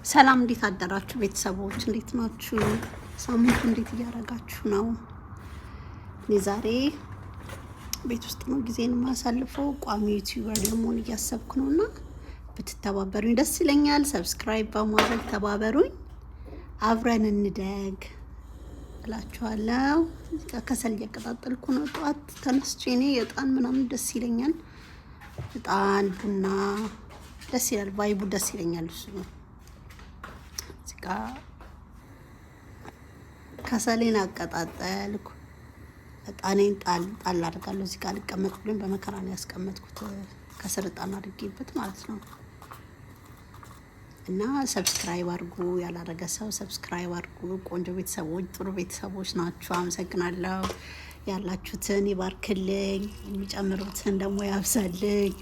ሰላም፣ እንዴት አደራችሁ ቤተሰቦች? እንዴት ናችሁ? ሳምንቱ እንዴት እያደረጋችሁ ነው? እኔ ዛሬ ቤት ውስጥ ነው ጊዜን የማሳልፈው። ቋሚ YouTuber ለመሆን እያሰብኩ ነው እና ብትተባበሩኝ ደስ ይለኛል። Subscribe በማድረግ ተባበሩኝ፣ አብረን እንደግ እላችኋለሁ። እዚህ ጋር ከሰል እያቀጣጠልኩ ነው። ጠዋት ተነስቼ እኔ እጣን ምናምን ደስ ይለኛል። እጣን ቡና ደስ ይላል፣ vibe ኡ ደስ ይለኛል። እሱ ነው። እዚህ ጋ ከሰሌን አቀጣጠልኩ። እጣኔን ጣል ጣል አድርጋለሁ። እዚህ ጋር ልቀመጥ ብሎኝ በመከራ ነው ያስቀመጥኩት፣ ከስር እጣን አድርጌበት ማለት ነው። እና subscribe አድርጉ፣ ያላረገ ሰው subscribe አድርጉ። ቆንጆ ቤተሰቦች፣ ጥሩ ቤተሰቦች ናችሁ። አመሰግናለሁ። ያላችሁትን ይባርክልኝ፣ የሚጨምሩትን ደግሞ ያብዛልኝ።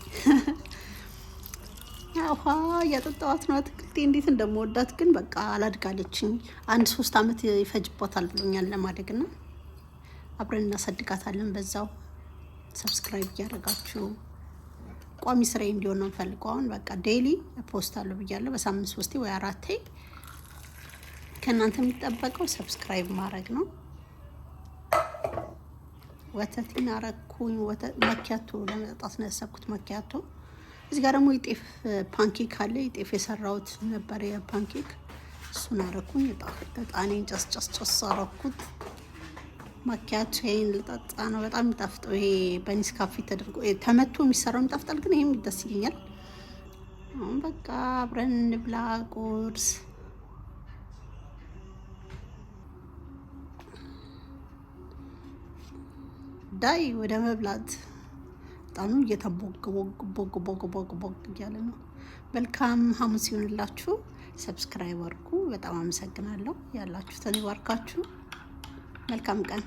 ውሃ እያጠጣኋት ነው። አትክልቴ እንዴት እንደምወዳት ግን በቃ አላድጋለችኝ። አንድ 3 አመት ይፈጅባታል ብሎኛል ለማደግ እና አብረን እናሳድጋታለን። በዛው subscribe እያደረጋችሁ ቋሚ ስራዬ እንዲሆን ነው የምፈልገው። አሁን በቃ daily post አለሁ ብያለሁ። በሳምንት ሶስቴ ወይ አራቴ። ከእናንተ የሚጠበቀው subscribe ማድረግ ነው። ወተቴን አረኩኝ። ማኪያቶ ለመጠጣት ነው ያሰብኩት። ማኪያቶ። እዚህ ጋር ደግሞ የጤፍ pancake አለ። የጤፍ የሰራሁት ነበር የ pancake፣ እሱን አረኩኝ። እጣኔን ጨስ ጨስ ጨስ አረኩት። ማኪያቶዬን ልጠጣ ነው። በጣም የሚጣፍጠው ይሄ በኒስካፌ ተደርጎ ተመቶ የሚሰራው ይጣፍጣል፣ ግን ይሄም ደስ ይለኛል። አሁን በቃ አብረን እንብላ ቁርስ። ዳይ ወደ መብላት። እጣኑ እየተቦግ ቦግ ቦግ ቦግ ቦግ ቦግ እያለ ነው። መልካም ሐሙስ ይሁንላችሁ። Subscribe አድርጉ። በጣም አመሰግናለሁ። ያላችሁትን ይባርካችሁ። መልካም ቀን።